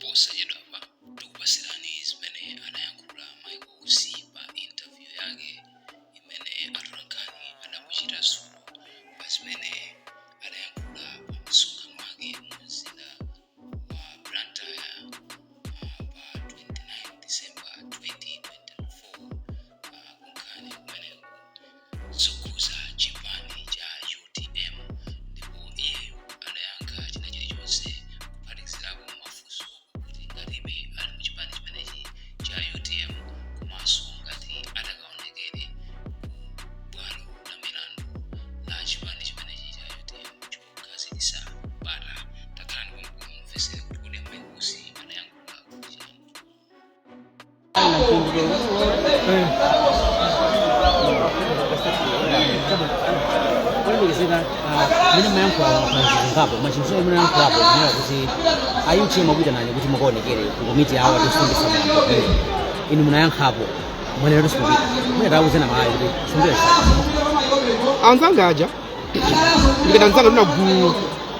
Posachedwapa tikupasirani zimene anayankhula Michael Usi pa interview yake imene atolankhani adamuchita dzulo pa zimene adayankhula pa msonkhano wake mu mzinda wa Blantyre pa 29 December 2024 kunkhani kumeneku zokhuza chipani cha UTM, ndipo iyeyo adayankha china chilichonse kuphatikizirapo mafunso kuti ngatibe ali mu chipani chimenechi cha UTM komanso ngati atakaonekere ku bwalo la milandu la chipani chimenechi cha UTM chokhazikitsa bata. Takhalani pompo mumvesere kuti kodi Michael Usi adayankhula kuti chani. Olemekezeka, mmene mayankhula zingapo machinzo imene mayankhulapo kunena kuti a UTM akuitanani kuti mukaonekere ku komiti yawo yosungitsa mwambo, inu munayankhapo, mwanena kuti simupita. Mwina tauzeni Amalawi kuti simupita chifukwa? Anzanga aja, ndikati anzanga ndina gulu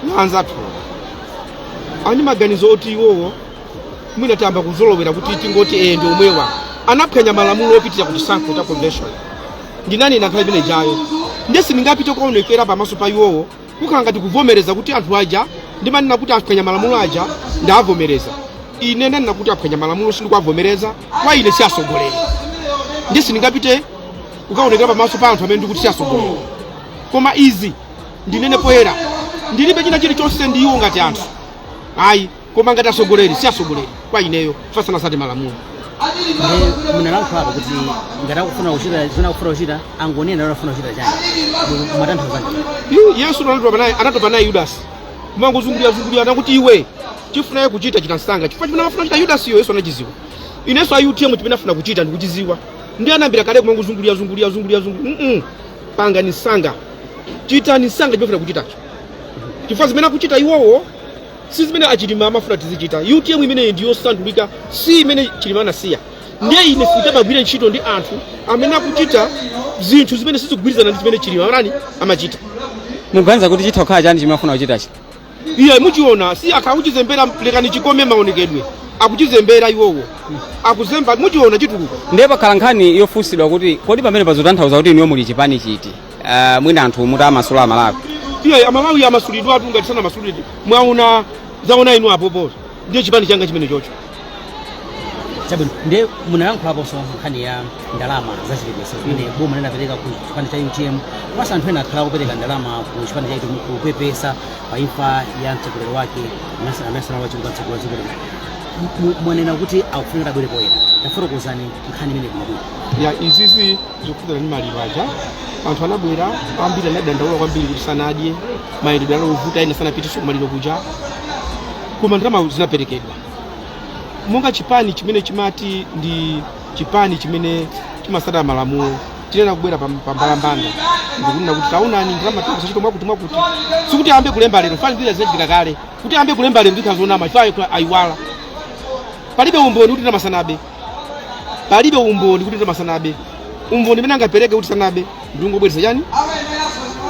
la anzathu ani maganizo oti iwowo mwina tayamba kuzolowera kuti tingoti ee ndi omwewa anaphwanya malamulo opitira ku chisankho cha convention. Ndinanena nthawi imene ijayo, ndiye sindingapite kukaonekera pamaso pa iwowo, kukhala ngati kuvomereza kuti anthu aja ndimanena kuti aphwanya malamulo aja ndavomereza. Ine ndanena kuti aphwanya malamulo, sindikuwavomereza. Kwa ine si atsogoleri, ndiye sindingapite kukaonekera pamaso pa anthu amene ndikuti si atsogoleri. Koma izi ndinene poyera, ndilibe china chilichonse ndi iwo ngati anthu ayi, koma ngati atsogoleri si atsogoleri kwa ineyo, sanatsate malamulo. Nde munalankhulapo kuti ngati akufuna kuchita zimene akufuna kuchita, angonena kuti akufuna kuchita chani. Mumatanthauza? Yesu anatopa naye Yudasi kumangozungulira zungulira, nakuti iwe chifunaye kuchita chita msanga, chifukwa chimene amafuna kuchita Yudasiyo Yesu anachiziwa. Inenso a UTM chimene afuna kuchita ndikuchiziwa, ndi anayambira kale kumangozungulira zungulira zungulira zungulira. Pangani msanga, chitani msanga chimene afuna kuchitacho, chifukwa zimene akuchita iwowo si zimene achilima amafuna tizichita. UTM imeneyi ndi yosandulika, si imene Chilima anasiya. Ndiye ine sindimagwira ntchito ndi anthu amene akuchita zinthu zimene sizikugwirizana ndi zimene Chilima amani amachita. Mukuganiza kuti chitha kukhala chani chimene afuna kuchitachi? Iye muchiona, si akhala kuchizembera, lekani chikome maonekedwe, akuchizembera iwowo, akuzemba, muchiona chituluka. Ndiye pakhala nkhani yofunsidwa kuti kodi pamene pazotanthauza kuti inuyo muli chipani chiti? Mwina anthu mutamasula Amalawi. Iye Amalawi amasulidwatu, ngati sanamasulidwe mwaona zaona inu apopo, ndiye chipani changa chimene chocho. Chabwino, ndiye munalankhulaponso nkhani ya ndalama zachipepeso zimene boma linapereka ku chipani cha UTM, komanso anthu ena akhala akupereka ndalama ku chipani cha UTM kupepesa pa imfa ya mtsogoleri wake amene wachiwiri kwa mtsogoleri wa dziko lino. Mwanena kuti akufunika abwere poyera. Tafotokozani nkhani imene bwinobwino. Ya, izizi zikukhudzana ndi maliro aja. Anthu anabwera ambiri, anadandaula kwambiri kuti sanadye, mayendedwe anali ovuta, ena sanapitenso kumaliro kuja, koma ndalama zinaperekedwa. Monga chipani chimene chimati ndi chipani chimene chimasata malamulo, tinena kubwera pa mbalambanda ndikunena kuti taonani, ndalama tikuchita mwakuti mwakuti. Sikuti ayambe kulemba lero, fani zina zinachitika kale. Kuti ayambe kulemba lero ndikhala zonama, chifukwa ayiwala. Palibe umboni kuti ndalama sanabe, palibe umboni kuti ndalama sanabe. Umboni umene angapereke kuti sanabe ndingobweretsa chani,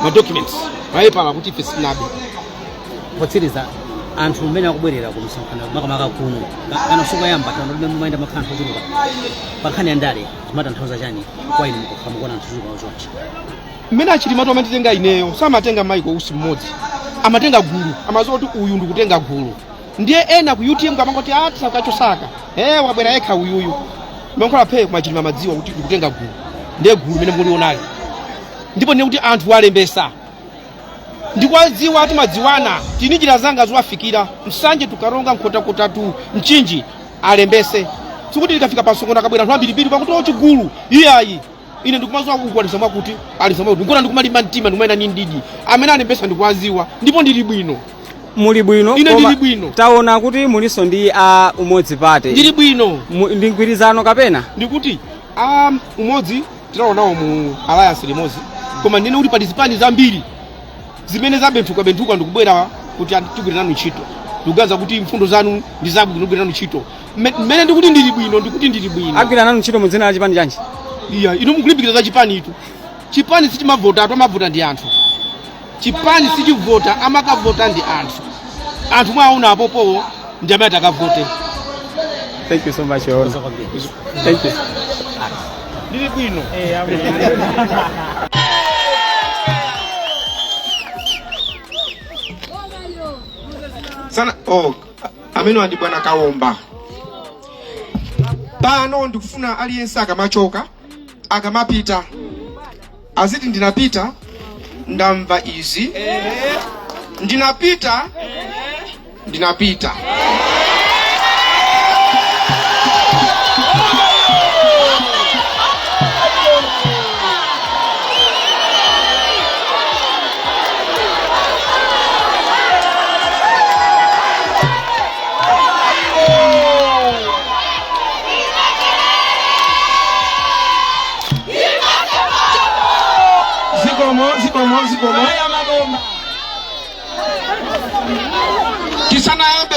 ma documents, mapepala kuti ife sitinabe. Potsiriza, anthu mmene akubwerera ku misonkhano, makamaka kuno, kana sukayamba taona kuti mumayenda makhala anthu ochuluka, pa nkhani ya ndale zimatanthauza chani kwa inu mukukhala mukuona anthu ochuluka chonchi? Mmene achilimatu amanditenga ineyo, samatenga Michael Usi mmodzi, amatenga gulu, amadziwa kuti uyu ndikutenga gulu. Ndiye ena ku UTM kamangoti ati kachosaka wabwera yekha uyuyu, mankhola phe, koma Chilima amadziwa kuti ndikutenga gulu. Ndiye gulu limene mukulionali, ndipo ndiye kuti anthu alembesa ndikwadziwa, timadziwana, tini njira zanga ziwafikira Msanje, Tukaronga, Nkhotakota tu Mchinji, alembese. Sikuti likafika pa msonkhano akabwera anthu ambirimbiri pakuti ochigulu, iyayi. Ine ndikumadziwa kukwatisa mwakuti alisa mwakuti, ndikuona ndikumalimba mtima, ndikumayenda ni ndidi amene alembesa ndikuwaziwa, ndipo ndili bwino. Muli bwino? Ine koma ndili bwino. Taona kuti mulinso ndi a Umodzi Party. Ndili bwino. Ndi mgwirizano kapena? Ndikuti a Umodzi tinaonawo mu alliance limodzi, koma ndine kuti pali zipani zambiri zimene zabenthuka benthuka ndikubwera kuti tigwire nanu ntchito, ndikuganiza kuti mfundo zanu ndi zabwino, tigwire nanu ntchito. Mmene ndikuti ndili bwino, ndikuti ndili bwino. Agwira nanu ntchito mu dzina la chipani chanji? Iya, inu mukulimbikira za chipani itu. Chipani sichimavota atu, amavota ndi anthu. Chipani sichivota, amakavota ndi anthu. Anthu mwaona apopowo ndi amene atakavote. Thank you so much, Your Honor. Kwambiri. Thank you. Ndili bwino. Sana, oh, amene andi bwana Kaomba pano, ndikufuna aliyense akamachoka, akamapita, aziti, "Ndinapita, ndamva izi, ndinapita, ndinapita." Zikomo, zikomo, zikomo. Tisanayambe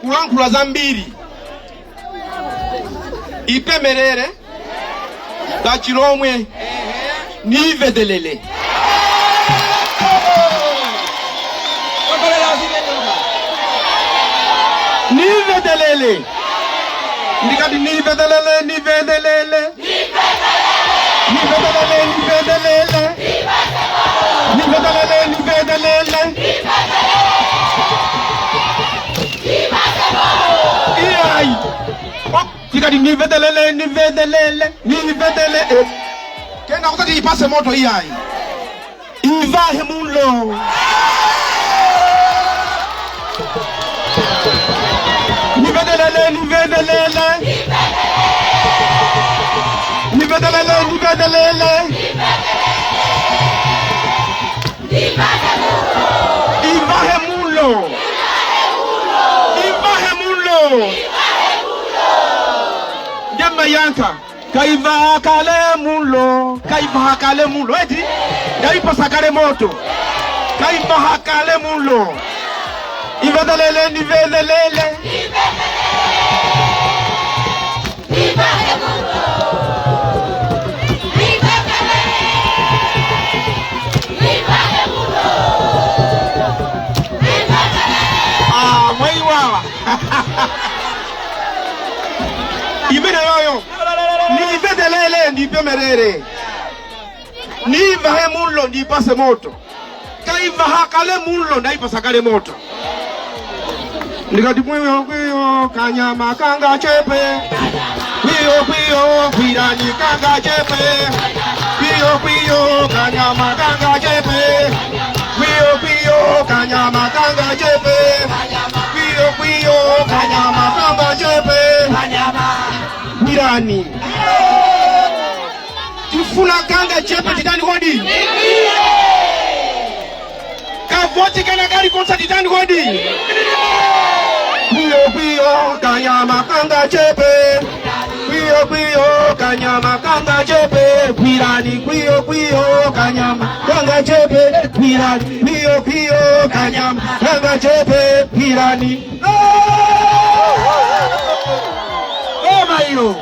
kulankhula zambiri, ipemerere pachilomwe, nivedelele. Nivedelele, ndikati nivedelele, nivedelele, nivedelele, nivedelele, nivedelele, nivedelele. Iyayi, tikati nivedelele, nivedelele, nivedele, kena kutati ipase moto. Iyayi, ivahe mulo. Nivedelele, nivedelele, nivedelele, nivedelele, ivahe mulo, ivahe mulo. Ndemayanka kaivaha kale mulo, kaivaha kale mulo, eti ndaiposa kale moto, kaivaha kale mulo. Ivedelele, nivedelele. Ah, mwaiwawa imene yoyo nivedelele, ndipemerere, nivahe mulo, ndipase moto, kaivaha kale mulo, ndaipasa kale moto. Ndikati kwiyo kwiyo kanyama kanga chepe, kwiyo kwiyo kwirani kanga chepe, kwiyo kwiyo kanyama kanga chepe, kwiyo kwiyo kanyama kanga chepe, kwiyo kwiyo kanyama kanga chepe. Kwirani, tifuna kanga chepe titani kodi? Kavoti kana kali konsa titani kodi? Kwiyo kwiyo kanyama kanga chepe, kwiyo kwiyo kanyama kanga chepe, kwirani, kwiyo kwiyo kanyama kanga chepe, kwirani, kwiyo kwiyo kanyama kanga chepe, kwirani. Goma hilo.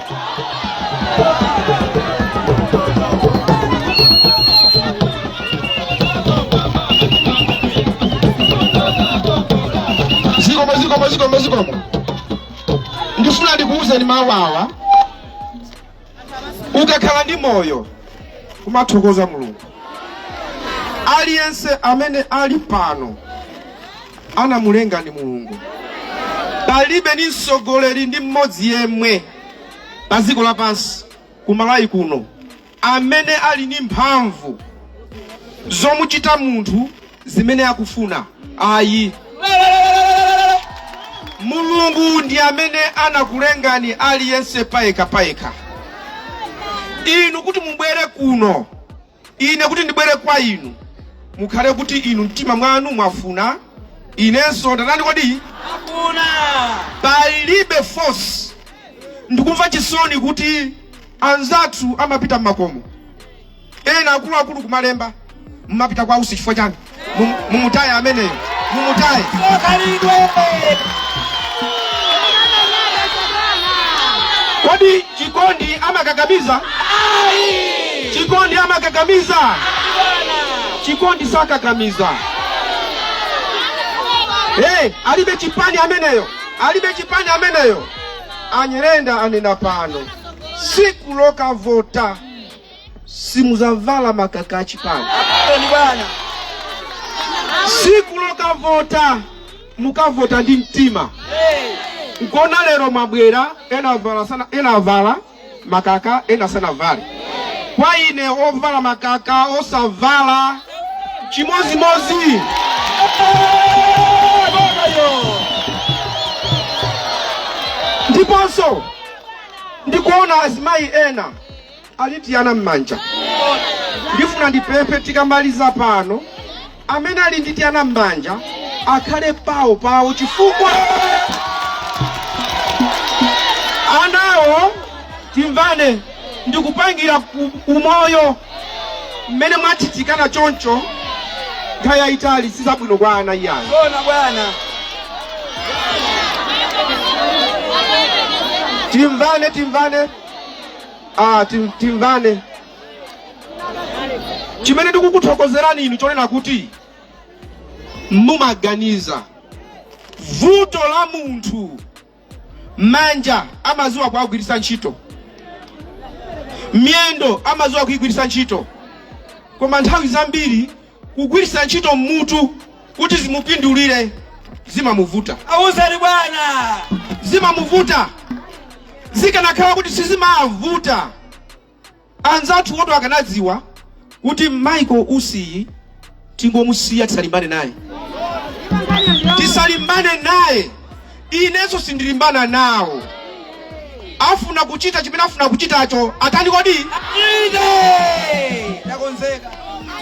Zikomo, zikomo, zikomo, zikomo. Ndifuna ndikuwuzeni mawu awa: ukakhala ndi moyo kumathokoza Mulungu. Aliyense amene ali pano anamulenga ndi Mulungu. Palibe ni mtsogoleri ndi mmodzi yemwe pa dziko lapansi, kumalawi kuno, amene ali ndi mphamvu zomuchita munthu zimene akufuna, ayi. Mulungu ndi amene anakulengani aliyense payekha payekha. Inu kuti mubwere kuno, ine kuti ndibwere kwa inu, mukhale kuti inu mtima mwanu mwafuna, inenso ndatani kodi? Palibe force. Ndikumva chisoni kuti anzathu amapita mmakomo, ena akuluakulu kumalemba, "Mmapita kwa Usi chifukwa chani? Mumutaye ameneyo, mumutaye." Kodi chikondi amakakamiza? Chikondi amakakamiza? Chikondi sakakamiza. Hey, alibe chipani ameneyo, alibe chipani ameneyo. Anyerenda anena pano, siku lokavota simuzavala makaka achipani. Siku lokavota mukavota ndi mtima. Nkona lero mwabwera, ena avala sana, ena avala makaka, ena sanavale. Kwa ine ovala makaka osavala chimozimozi. Ndiponso ndikuona azimayi ena ali ndi ana m'manja. Ndifuna ndipemphe, tikamaliza pano, amene ali ndi tiana m'manja akhale pawo pawo, chifukwa anawo, timvane, ndikupangira umoyo mmene mwathitikana choncho nthawi yayitali sizabwino kwa ana iyayi. Zoona bwana. Timvane, timvane. Timvane. Chimene ndikukuthokozerani inu chonena kuti mumaganiza vuto la munthu, manja amaziwa kuwagwiritsa ntchito, miyendo amaziwa kuigwiritsa ntchito, koma nthawi zambiri kugwiritsa ntchito mutu kuti zimupindulire zimamuvuta. Awuzeni bwana. Zimamuvuta. Zikanakhala kuti sizimavuta, anzathu woto akanadziwa kuti Michael Usi tingomusiya, tisalimbane naye, tisalimbane naye. Inenso sindilimbana nawo. Afuna kuchita chimene afuna kuchitacho, atani kodi? Ine takonzeka.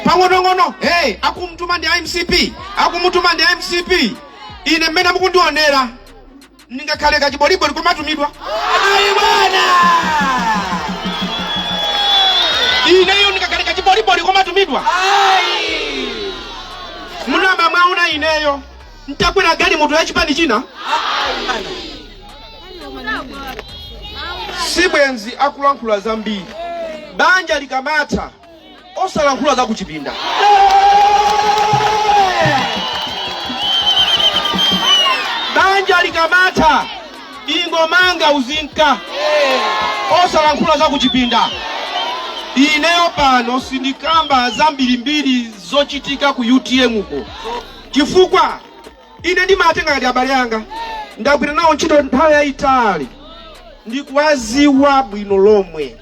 Pang'onong'ono, hey, akumtuma ndi MCP, akumutuma ndi MCP. Ine mmene mukundionera ndingakhale kachiboliboli komatumidwa? Ayi bwana. Ineyo ndingakhale kachiboliboli komatumidwa? Ayi. Munamba mwaona ineyo ntakwera galimoto ya chipani china? Sibwenzi akulankhula zambiri. Banja likamatha osalankhula za kuchipinda. Banja likamatha ingomanga uzinka, osalankhula za kuchipinda. Ineyo pano sindikamba zambirimbiri zochitika ku UTM uko, chifukwa ine ndimatenga ngati abale anga, ndagwira nawo ntchito nthawi yayitali, ndikuwaziwa bwino lomwe,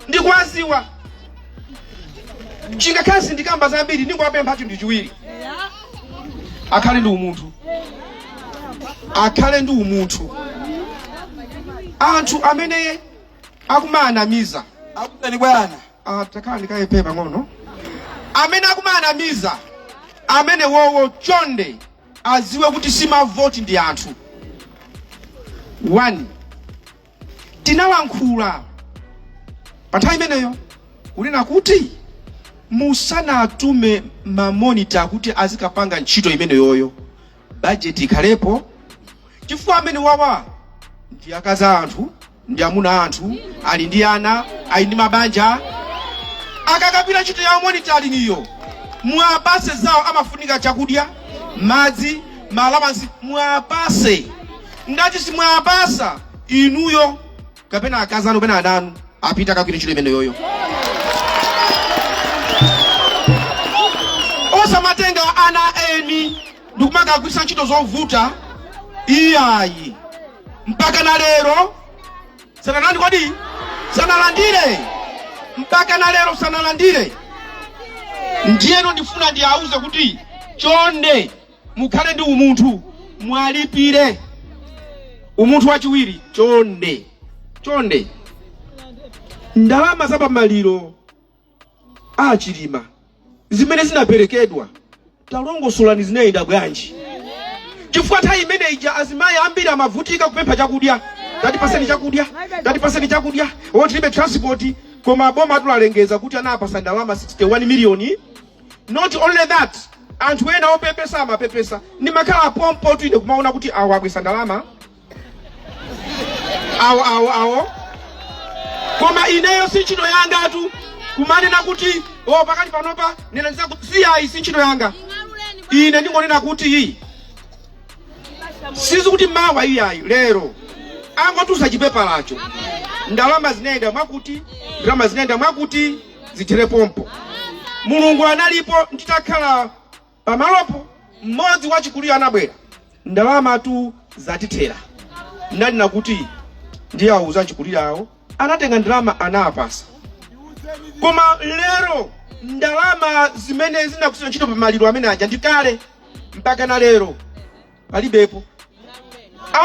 ndikuwaziwa. Chingakhale sindikamba zambiri, ndingowapempha chinthu chiwiri: akhale ndi umunthu, akhale ndi umunthu. Anthu amene akumanamiza, Akutani bwana? Takhala ndikayepe pang'ono. Amene akumanamiza amene wowo, chonde aziwe kuti simavoti ndi anthu. 1, tinalankhula pa nthawi imeneyo kunena kuti musanatume mamonita kuti azikapanga ntchito imeneyoyo, bajeti ikhalepo, chifukwa amene wawa ndi akazi a anthu, ndi amuna anthu, ali ndi ana, ali ndi mabanja. Akakagwira ntchito ya monitoring iyo, muwapase zawo, amafunika chakudya, madzi, maalawansi, muwapase. Ngati simuwapasa, inuyo kapena akazi anu kapena ana anu apita akagwira ntchito imeneyoyo. Osamatenga ana eni ndikumakagwiritsa ntchito zovuta, iyayi. Mpaka na lero sanalandi kodi? Sanalandire mpaka na lero, sanalandire. Ndiyeno ndifuna ndiauze kuti chonde mukhale ndi umunthu, mwalipire. Umunthu wachiwiri, chonde chonde, ndalama za pamaliro a Chilima zimene zinaperekedwa, talongosolani zinayenda bwanji, chifukwa nthawi imene ija azimayi ambiri amavutika kupempha chakudya, tatipaseni chakudya, tatipaseni chakudya, o tilibe transport. Koma boma tulalengeza kuti anapasa ndalama 61 miliyoni. Not only that, anthu ena opepesa amapepesa. Ndimakhala pompo tu ine kumaona kuti awo abwesa ndalama, awo awo awo, koma ineyo si ntchito yangatu kumanena kuti o pakati panopa nena siyayi, si ntchito yanga. Ine ndingonena kuti sizikuti mawa iyayi, lero Angotulutsa chipepalacho, ndalama zinayenda mwakuti, ndalama zinayenda mwakuti, zithere pompo. Mulungu analipo. Nditakhala pamalopo, mmodzi wachikulire anabwera, "Ndalama tu zatithera." Ndinanena kuti ndiyawuza achikulire awo, anatenga ndalama anapasa. Koma lero ndalama zimene zinagwiritsidwa ntchito pamaliro amene aja ndikale, mpaka na lero palibepo,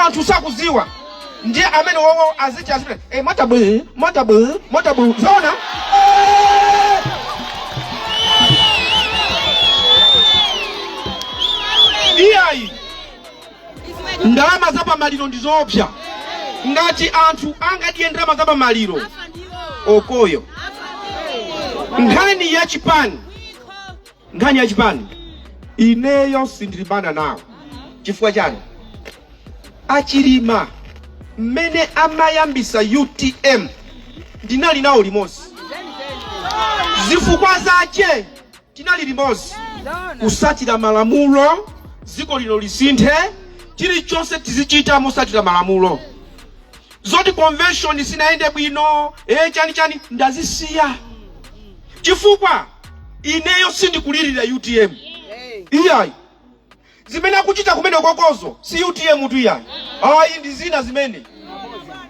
anthu sakuziwa. Ndiye amene wowo azichi aziti motabu motabu motabu, zona? Iyayi, ndalama zapamaliro ndi zoopsa. Ngati anthu angadye ndalama zapamaliro okoyo. Nkhani ya chipani, nkhani ya chipani, ineyo sindilimbana nawo. Chifukwa chani? Achilima mmene amayambisa UTM ndinali nawo limodzi. Zifukwa zache tinali limodzi kusatira malamulo, dziko lino lisinthe, chilichonse tizichita mosatira malamulo. Zoti convention sinayende bwino, chani chani, ndazisiya, chifukwa ineyo sindikulirira UTM, iyayi. Zimene akuchita kumene kokozo si UTM tu, iyayi, ayi, ndi zina zimene.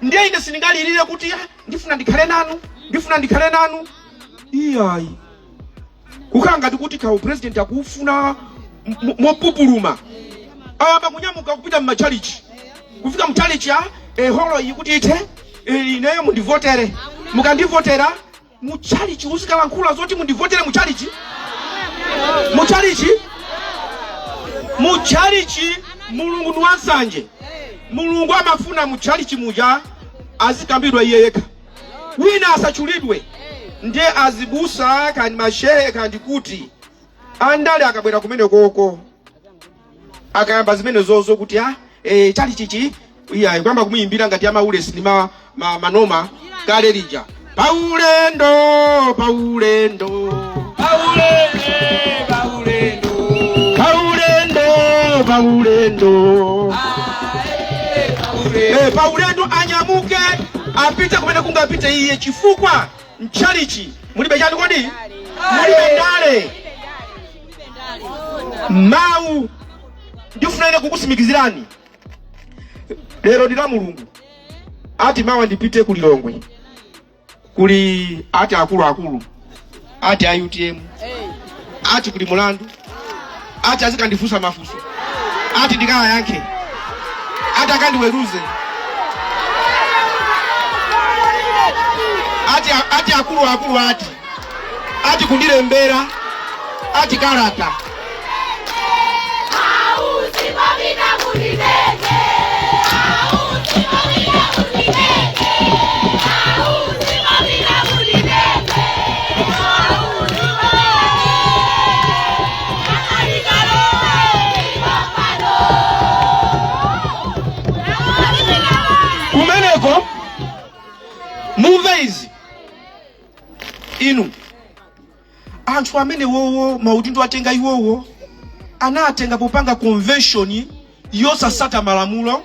Ndiye ine sindingalirire kuti, "Ah, ndifuna ndikhale nanu, ndifuna ndikhale nanu," iyayi. Kukhala ngati kuti kawu president akufuna mopupuluma, ayamba kunyamuka kupita mmachalichi, kufika mchalichi, a holo iyi kuti ithe, ineyo mundivotere, mukandivotera. Muchalichi uzikalankhula zoti mundivotere? Muchalichi, muchalichi, muchalichi? Mulungu ndi wansanje. Mulungu amafuna muchalichi muja azikambidwa iye yekha, wina asachulidwe. Ndiye azibusa kandi mashehe kandi kuti andale akabwera kumene koko, akayamba zimene zozo kuti a chali chichi, iya, kuyamba kumuyimbira ngati amaulesi ndi manoma kale lija, paulendo, paulendo, paulendo, paulendo, paulendo, anyamuke apite kumene kungapite iye, chifukwa mchalichi mulibe chani kodi? Mulibe ndale. Mawu ndifuna ine kukusimikizirani lero ndi la Mulungu. Ati mawa ndipite ku Lilongwe, kuli ati akuluakulu ati a UTM, ati kuli mulandu, ati azikandifunsa mafunso, ati ndikayankhe, ati akandiweruze, ati akuluakulu ati kundilembera ati kalata. Kumeneko mumve izi inu anthu amene wowo maudindo atenga iwowo, anatenga popanga convention yosasata malamulo.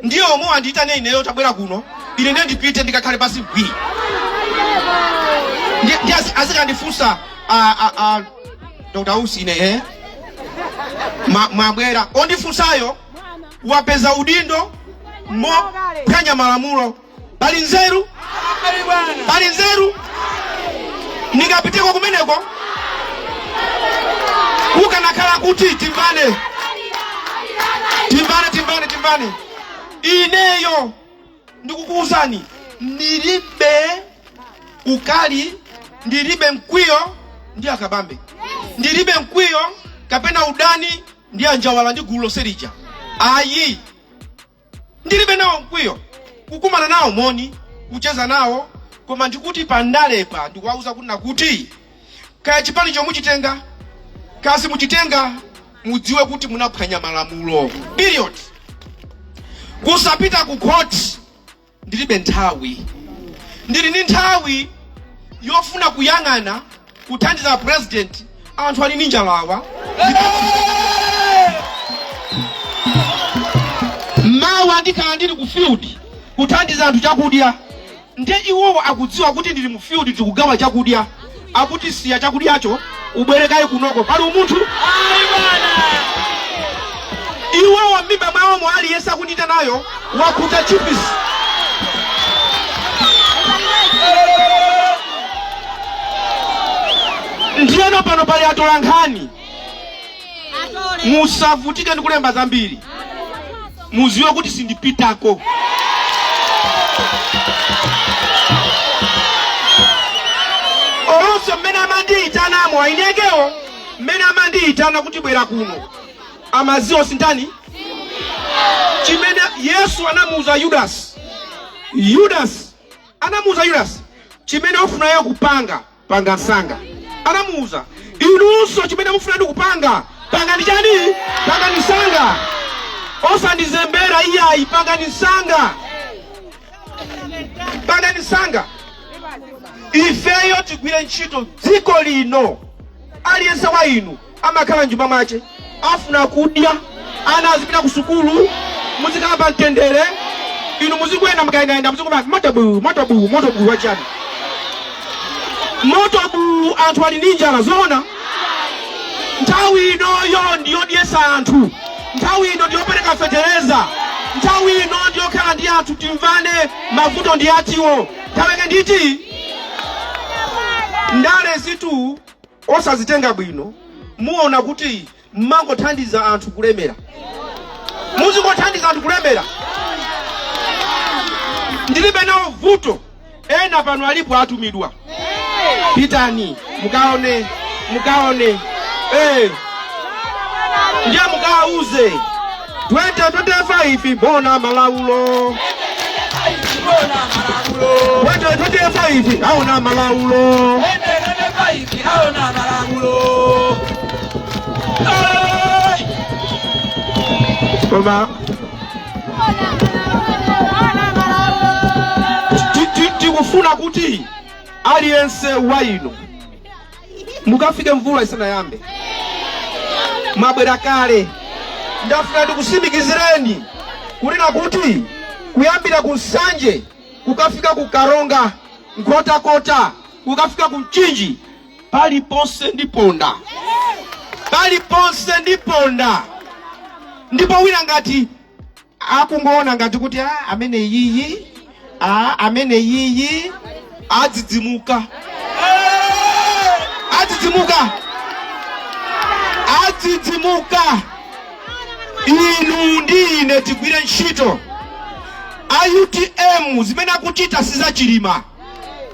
Ndiye omwe andiyitane ineyo, tabwera kuno, ine ndiye ndipite ndikakhale pasi bwi, ndi azikandifunsa a Dr. Usi, ine mwabwera ondifunsayo wapeza udindo mophwanya malamulo. Pali nzeru? Pali nzeru ndingapiteko kumeneko? Kukanakhala kuti timvane, timvane, timvane, timvane. Ineyo ndikukuwuzani, ndilibe ukali, ndilibe mkwiyo ndi Akabambe, ndilibe mkwiyo kapena udani ndi Anjawala ndi gulu lonse lija, ayi, ndilibe nawo mkwiyo. Kukumana nawo moni, kucheza nawo, koma ndikuti pandalepa ndikuwauza kuti nakuti kaya chipani chomuchitenga kasi muchitenga, mudziwe kuti munaphwanya malamulo, period. Kusapita ku court, ndilibe nthawi. Ndili ndi nthawi yofuna kuyang'ana kuthandiza president. Anthu ali ndi njalawa. Mawa ndikhala ndili ku field. Kuthandiza anthu chakudya. Ndiye iwowo akudziwa kuti ndili mu field, tikugawa chakudya, akuti siya chakudyacho, ubwerekayi kunoko. Pali umunthu? Ayi bwana. Iwowo m'mimba mwawomo aliyense akundita nayo wakhuta chipisi. Ndiyeno pano pali atola nkhani, musavutike ndi kulemba zambiri, muziwe kuti sindipitako. Olonso mmene amandiyitanamo ainekewo, mmene amandiyitana kuti bwera kuno, amaziwa sindani chimene Yesu anamuuza Yudasi. Yudasi anamuuza Yudasi, chimene ufunayo kupanga, panga msanga. Anamuuza inunso, chimene mufuna ndi kupanga, pangani chani? Pangani msanga, osandizembera iyayi, pangani msanga, pangani msanga. Ifeyo tigwire ntchito dziko lino. Aliyense wa inu amakhala mnyumba mwache, afuna kudya, ana azipita ku sukulu, muzikhala pa mtendere. Inu muzikuyenda, mukayendayenda muzikuma moto bu, moto bu, moto bu wachani? Moto bu, anthu ali ndi njala. Zoona? Nthawi inoyo ndiyodyesa anthu, nthawi ino ndiyopereka fetereza, nthawi ino ndiyokhala ndi anthu, timvane mavuto ndi atiwo. Nthawi yake nditi ndale zitu osazitenga bwino, muona kuti mmangothandiza anthu kulemera, muzingothandiza anthu kulemera. Ndilibe nawo vuto. Ena pano alipo atumidwa, pitani mukaone, mukaone, ndiye mukawauze 2025 bona malaulo, 2025 aona malaulo. Aona malaulo. Koma tikufuna kuti aliyense wa inu mukafike mvula isanayambe. Mwabwera kale. Ndafuna ndikusimikizireni kunena kuti kuyambira ku Nsanje kukafika ku Karonga, Nkhotakota, kukafika ku Mchinji, paliponse ndiponda, paliponse ndiponda. Ndipo wina ngati akungoona ngati kuti amene yiyi, amene yiyi, adzidzimuka, adzidzimuka, adzidzimuka. Inu ndi ine tigwire ntchito. A UTM zimene akuchita si za Chilima,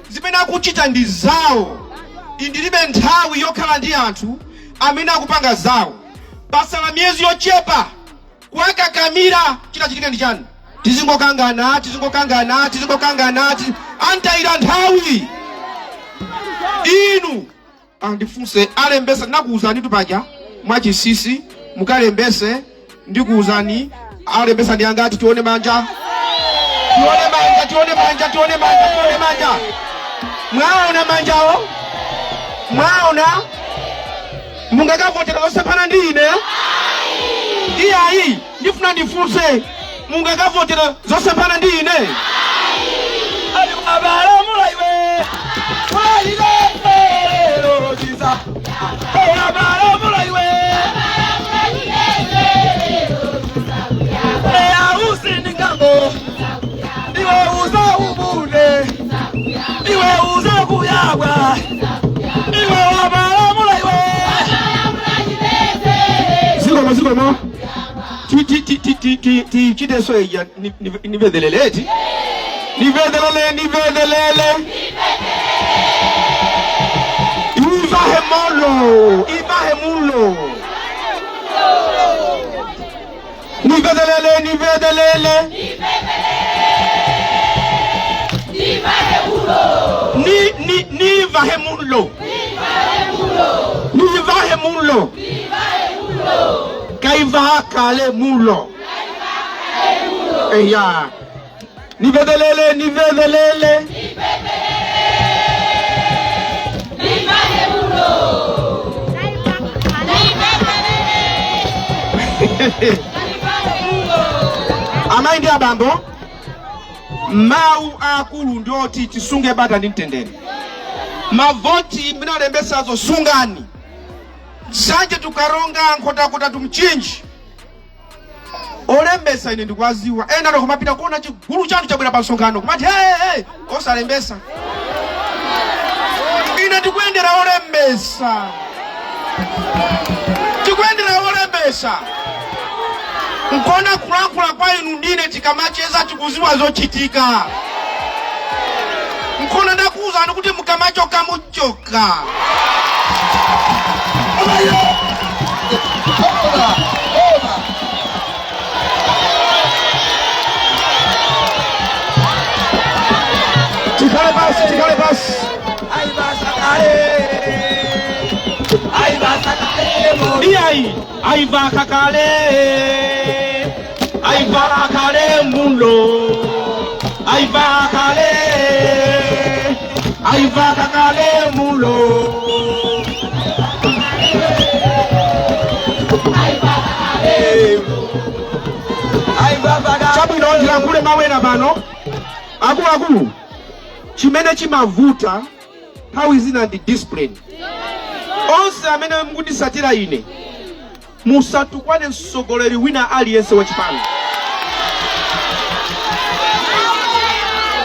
zimene akuchita ndi zawo. Ndilibe nthawi yokhala ndi anthu amene akupanga zawo. Pasala miyezi yochepa, kuwakakamira, chitachitike ndi chani? Tizingokangana, tizingokangana, tizingokangana, antayira nthawi. Inu andifunse alembesa, ndinakuwuzani tupaja mwachisisi, mukalembese. Ndikuwuzani alembesa ndi angati? Tione manja, tione manja, tione manja, tione manja, tione manja. Mwaona manjawo? Mwaona? Mungakavotera osemphana ndi ine? Iyayi, ndifuna ndifunse, mungakavotera zosemphana ndi ine? Ali abalamula iwe. Mwalile chiza. Abalamula iwe. Ausi ningambo. Iwe uza ubune. Iwe uza kuyabwa. Iwe abalamula iwe. Zikomo, zikomo. Tichiteso ija, nivedhelele eti, nivedhelele, nivedhelele, ivahe molo, ivahe mulo, nivedhelele, nivedhelele, ni ni nivahe mulo, nivahe mulo, kaivaha kale mulo, eya, nivedhelele, nivedhelele. Amayi ndi abambo, Mawu akulu ndioti tisunge bata ndi mtendere. Mavoti mnalembesazo sungani. Nsanje tukaronga, Nkhotakota, tumchinji, olembesa ine ndikuwaziwa. Ena ndo kumapita kuona chigulu chanu chabwera pa msonkhano, kumati hey, hey, osalembesa. Ine ndikuyendera olembesa, tikuyendera olembesa. Nkona kulankhula kwa inu ndine tikamacheza tikuziwa zochitika. Nkona ndakuwuzani kuti mukamachoka muchoka. Over! Over! Tikhale pasi, tikhale pasi. Aivasakale! Aivasakale! Iyayi, aivaka kale, aivaka kale muno, aivaka kale, aivaka kale muno. Aivasakale! Chabwino, ndilankhule mawena pano. Akuluakulu, chimene chimavuta nthawi zina ndi discipline. Onse amene mukundisatira ine, musatukwane mtsogoleri wina aliyense wachipani,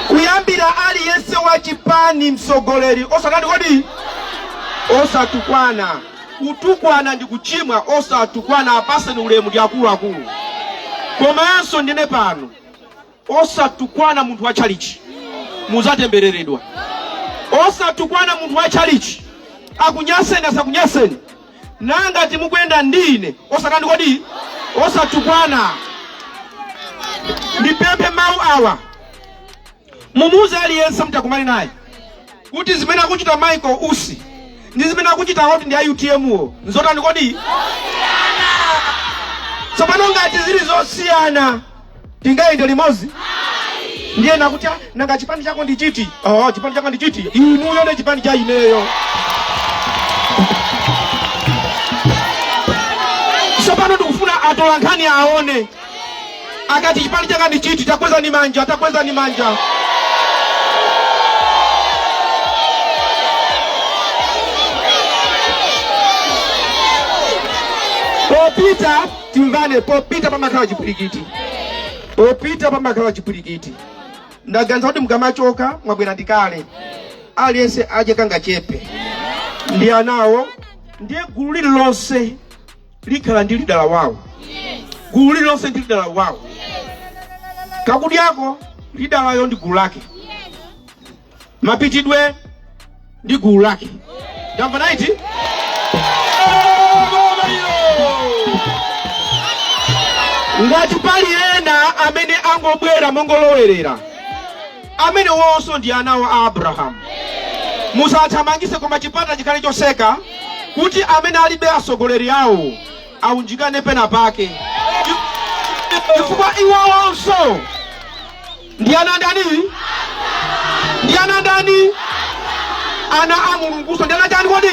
kuyambira aliyense wa chipani, mtsogoleri osatani kodi? Osatukwana. Kutukwana ndi kuchimwa. Osatukwana, apaseni ulemu, ndi akuluakulu. Komanso ndine pano, osatukwana munthu wa tchalichi, muzatembereredwa. Osatukwana munthu wa tchalichi, akunyaseni asakunyaseni, nangati mukuyenda ndi ine, osatani kodi? Osatukwana. Ndipemphe mawu awa, mumuuze aliyense mutakumane naye kuti zimene akuchita Michael Usi ndi zimene akuchita oti ndi a UTM wo nzotani kodi? Tsopano ngati zili zosiyana, tingayende limodzi? Ndiye nakuti, "Ah, nanga chipani chako ndi chiti?" Oh, chipani chako ndi chiti? Inuyo ndi chipani cha ineyo. Tsopano ndikufuna atola nkhani aone akati chipani changa ndi chiti. Takweza ni manja, takweza ni manja. Popita timvane, popita pamakhala chipwirikiti, popita pamakhala chipwirikiti. Ndaganiza kuti mukamachoka mwabwera ndikale, aliyense adye kangachepe ndi anawo. Ndiye gulu lililonse likhala ndi lidala wawo, gulu lililonse ndi lidala wawo. Kakudyako lidalayo ndi gulu lake, mapitidwe ndi gulu lake. Ndamva naiti. Ngati pali ena amene angobwera mongolowerera, amene wonso ndi anawo a Abrahamu, musathamangise, koma chipata chikhale choseka kuti amene alibe atsogoleri awo aunjikane pena pake, chifukwa iwowonso ndi ana ndani? Ndi ana ndani? Ana a Mulunguso. Ndi ana chani kodi?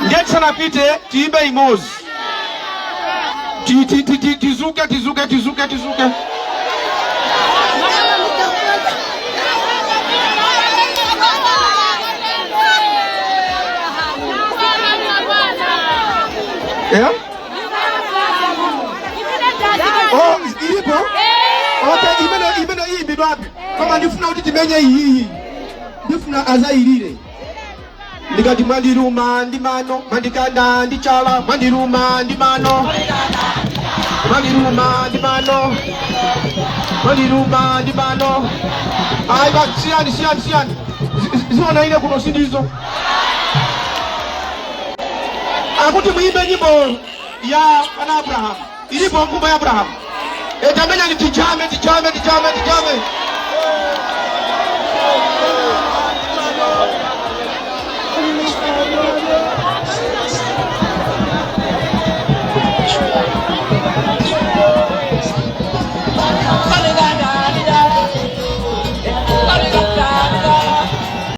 Ndiye tisanapite tiyimbe imodzi. Tizuke, tizuke, tizuke, tizuke. Yeah? Oh, ilipo? Okay, imene iyimbidwapi? Koma ndifuna kuti timenye iyiyi. Ndifuna azayilire. Ndikati mwandiluma ndi mano, mwandikanda ndi chala, mwandiluma ndi mano. Mwandiluma ndi mano. Mwandiluma ndi mano. Ayi ba, siyani, siyani, siyani. Ziona ine kuno sindizo. Akuti muimbe nyimbo ya ana Abraham. Ilipo ngumba ya Abraham. Etamenya ni tijame, tijame, tijame, tijame.